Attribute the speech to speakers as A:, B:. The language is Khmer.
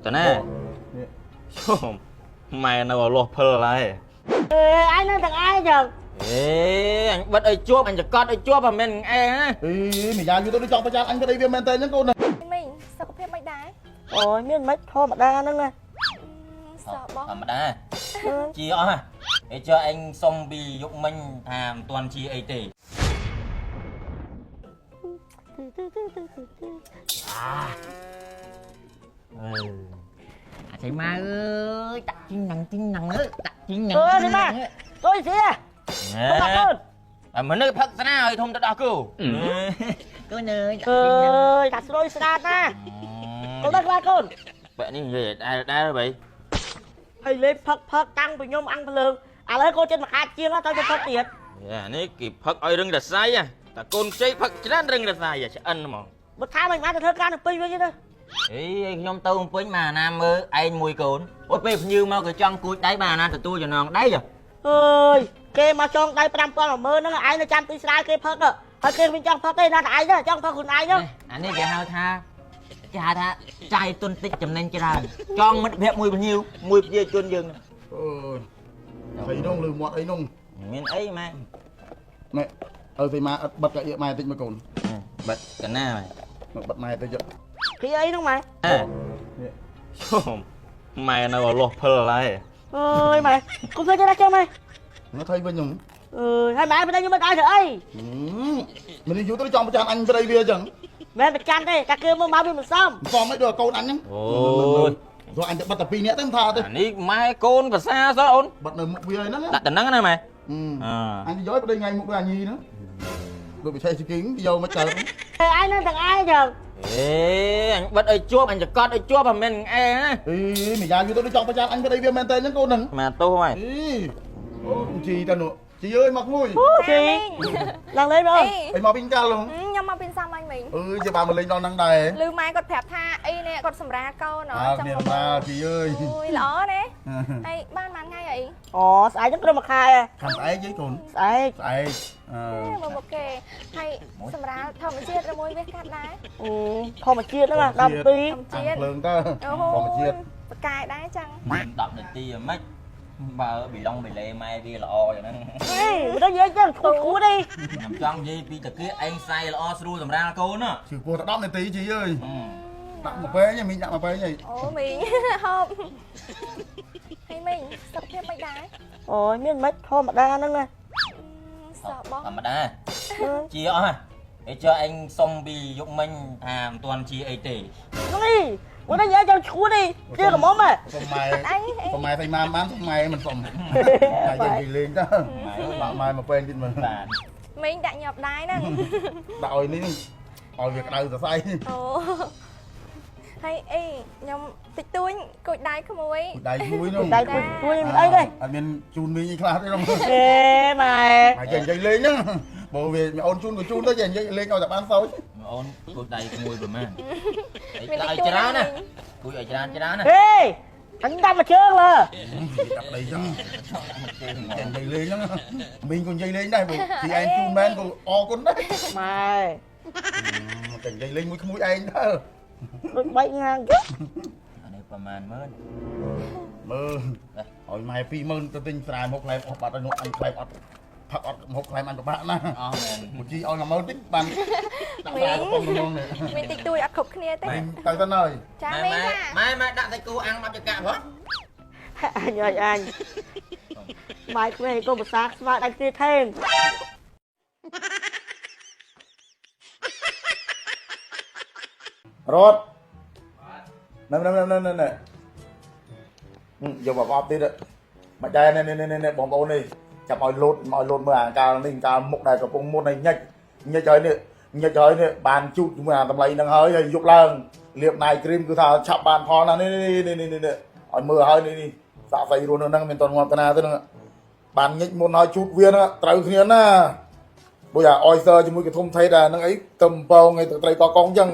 A: តាណាជុំម៉ែនៅឲ្យលាស់ភិលហើយ
B: អេអញនឹងទាំងឯងចឹង
A: អេអញបិទឲ្យជាប់អញចកត់ឲ្យជាប់អាមិនឯងណា
C: អេមីយ៉ាយូរទៅដូចចង់ប្រចាំអញប្តីវាមែនតើអញ្ចឹងកូនណា
D: មីងសុខភាពមិនដែរ
B: អូយមានមិនធម្មតាហ្នឹងណា
D: សបោះ
A: ធម្មតាជាអស់ហ่ะអេចុះអញសុំពីយុគមិញថាមិនទាន់ជាអីទេអឺអាចៃម៉ៅអើយតាក់ជីងណាំងជីងណាំងអើយតាក់ជីងណាំង
B: អើយម៉ែអុយស្អីកូន
A: អាមនុស្សផឹកស្នាឲ្យធំទៅដោះគោកូនអើយ
B: អើយតាស្រួយស្ដាតណាកូនដល់ក្បាលកូន
A: បែកនេះនិយាយដែរដែរបី
B: ហើយលេបផឹកផឹកតាំងពីខ្ញុំអាំងភ្លើងឥឡូវកូនចិត្តមួយខែជាងទៅទៅផឹកទៀត
A: អានេះគេផឹកឲ្យរឹងរស័យតែកូនខ្ចីផឹកច្រើនរឹងរស័យឆ្អិនហ្មង
B: បើថាមិនបានទៅធ្វើការនៅពេញវិញទេ
A: អីខ្ញុំទៅបំពេញមកអាណាមើលឯងមួយកូនអូពេលភ្ញៀវមកក៏ចង់គួចដៃបាទអាណាទទួលចំណងដៃ
B: អើយគេមកចងដៃ5000 10000ហ្នឹងឯងនៅចាំទីស្រែគេផឹកហើយគេមិនចង់ផឹកទេណាតែឯងចង់ផឹកខ្លួនឯងហ្នឹង
A: អានេះគេហៅថាគេហៅថាចាយទុនតិចចំណេញច្រើនចង់មិត្តភក្តិមួយភ្ញៀវមួយប្រជាជនយើង
C: អើយអីនោះលឺមាត់អីនោះ
A: មានអីម៉ែ
C: ណែអើសីម៉ាអត់បិទកាអៀកម៉ែតិចមើលកូន
A: បិទកណាម៉ែ
C: មកបិទម៉ែតិច
B: គេអីហ្នឹងម៉ែ
C: នេះ
A: ជុំម៉ែនៅឲ្យលាស់ភិលហើយ
B: អើយម៉ែគុំធ្វើចេះណាចឹងម៉ែ
C: នោះថៃវិញហ្នឹង
B: អើយហើយម៉ែប្តីខ្ញុំមិនឲ្យធ្វើអី
C: មិនយូរទៅចង់ប្រចាំអញប្តីវាអញ្ចឹង
B: មិនប្រចាំទេតែគេមើលមកវាមិនសម
C: សមអីដល់កូនអញហ្នឹង
A: អូយ
C: ព្រោះអញទៅបិទតែ2នាក់ទេមិនថាទេ
A: អានេះម៉ែកូនភាសាសោះអូន
C: បិទនៅមុខវាហ្នឹង
A: ដាក់តំណឹងណាម៉ែ
C: អញយកប្តីថ្ងៃមុខវាអញញីហ្នឹងដូចវិឆេសគីងយកមកកើត
B: ឯងនឹងទាំងឯងចឹង
A: អេអញបិទឲ្យជាប់អញចកត់ឲ្យជាប់អាមិនឯងណា
C: អេមីយ៉ាយូរទៅដូចចង់ប្រចាំអញប្តីវាមែនតើអញ្ចឹងកូនហ្នឹង
A: ម៉ែទោសម៉ែ
C: អេអូជីតើនោះជីអើយមកមួយ
B: អូជីឡើងលេងបង
C: អីមកវិញកាលហ្នឹង
D: ខ្ញុំមកពីសាមញ្ញមីង
C: អើយជាបានមកលេងដល់ហ្នឹងដែរ
D: ឮម៉ែគាត់ប្រាប់ថាអីនេះគាត់សម្រាលកូន
C: អើគ្នាសម្រាលជីអើយ
D: អូយល្អណាហើយបានប៉ុន្មានថ្ងៃអី
B: អូស្អែកហ្នឹងត្រឹមមួយខែ
C: ខាងស្អែកអីកូន
B: ស្អែក
C: ស្អែកអឺ
D: មកមកគេហើយសម្រាលធម្មជាតិឬមួយវាកាត់ដែរ
B: អូធម្មជាតិហ្នឹង12
D: ធម្មជាតិ
C: ភ្លើងតើ
D: អូ
C: ធម្មជាតិ
D: បកែដែរចឹង
A: 10នាទីហ្មិចបើប៊ីឡុងប៊ីលេម៉ែវាល្អយ៉ាងហ្នឹង
B: អេមិនដឹងនិយាយចឹងឈួតឈួតអី
A: ខ្ញុំចង់និយាយពីតាគៀឯងសៃល្អស្រួលសម្រាលកូនណា
C: ជឿពោះតែ10នាទីជីអើយដាក់មកពេញមីងដាក់មកពេញអី
D: អូមីងហូបហើយមីងសុខភាពមិនដែរ
B: អូយមានមិនធម្មតាហ្នឹងណា
D: សបោះ
A: ធម្មតាជាអស់ហ่ะអេចុះឯងសុំពីយុគមិញថាមិនទាន់ជាអីទេ
B: នេះមិនដឹងនិយាយចឹងឈួតអីជាកំមុំហ៎
C: សុំម៉ែ
D: អី
C: សុំម៉ែស្អីម៉ាបានសុំម៉ែមិនសុំតែយើងនិយាយលេងតើដាក់ម៉ែមកពេញទៀតមើល
A: បាទ
D: មីងដាក់ញាប់ដែរហ្នឹង
C: ដាក់ឲ្យនេះឲ្យវាក្តៅសរសៃ
D: អូហើយអីខ្ញុំតិចតួចគួចដៃក្មួយ
C: ដៃមួយនោះ
B: ដៃគួយគួយមិនអីទេ
C: អត់មានជូនមីងអីខ្លះទេនោះ
B: អេម៉ែ
C: ហើយចេះនិយាយលេងហ្នឹងបើវាអូនជូនក៏ជូនទៅចេះនិយាយលេងឲ្យតែបានសើច
A: អូនគួចដៃក្មួយប្រហែលអីដាក់ឲ្យច្រើនណាគួចឲ្យច្រើនច្រើនណា
B: ហេអញដាក់មកជើងលើ
C: ដាក់ដីចឹងចេះនិយាយលេងហ្នឹងមីងក៏និយាយលេងដែរបើជីឯងជូនមែនក៏អរគុណដែរ
B: ម៉ែ
C: តែនិយាយលេងមួយក្មួយឯងទៅ
B: ដូចបែកងាងចឹង
A: អានេះប្រហែលម៉ឺន
C: មើលឲ្យម៉ែ20000ទៅទិញស្រែមកខ្លែមអស់បាត់ហើយនោះអញខ្លែមអត់ផឹកអត់មកខ្លែមអញពិបាកណាស់
A: អស់មែន
C: មួយជីឲ្យ10000តិចបានដាក់ស្រែកំប៉ុងក្នុងនេះ
D: មីងតិចតួចអត់គ្រប់គ្នាទេ
C: ទៅទៅហើយ
D: ចាមីងចា
A: ម៉ែម៉ែដាក់តែគូអាំង10ចកាផង
B: អញអើយអញម៉ែក្មេងកុំភាសាស្មើដៃគ្នាថេង
C: រត់ណែណែណែណែណែយកបបទៀតមិនដែរនេះនេះនេះបងប្អូននេះចាំឲ្យលោតឲ្យលោតមើលអាកាលនេះកាលមុខដែលកំពុងមុតនេះញិចញិចហើយនេះញិចហើយនេះបានជូតជាមួយអាតម្លៃនឹងហើយហើយយប់ឡើងលាបណៃគ្រីមគឺថាឆាប់បានផលណាស់នេះនេះនេះនេះឲ្យមើលហើយនេះនេះសាក់សៃរស់នៅហ្នឹងមានតន់ងាប់តាណាទៅហ្នឹងបានញិចមុនហើយជូតវាហ្នឹងត្រូវគ្នាណាដូចអាអយសើជាមួយកធំថេតអាហ្នឹងអីទៅបំពងអីទៅត្រីកកងអញ្ចឹង